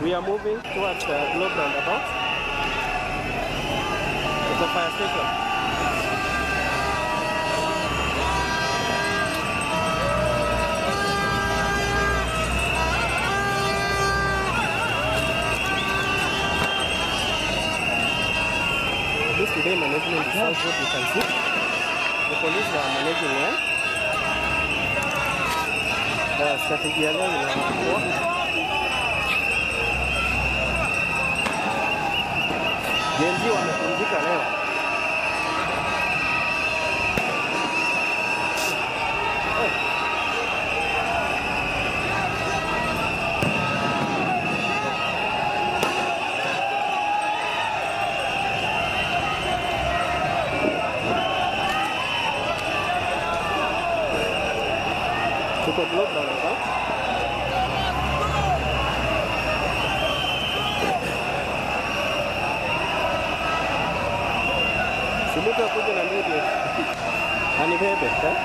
We are moving towards the Globe Roundabout. It's a fire station. This today management is so good, you can see. The police are managing well. The strategy ya leo inakuwa. Gen Z wamepumzika leo. Tuko Globe Roundabout. Simutu akuja na ndege anibebe, eh?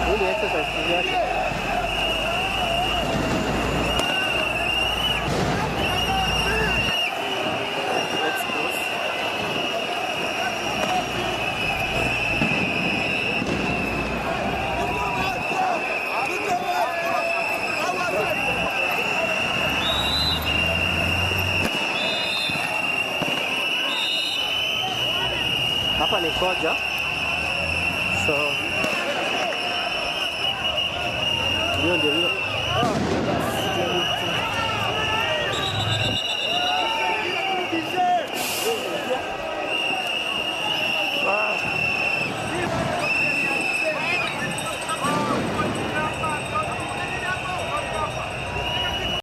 Hii ni exercise yake. Let's cross. Hapa ni Koja. So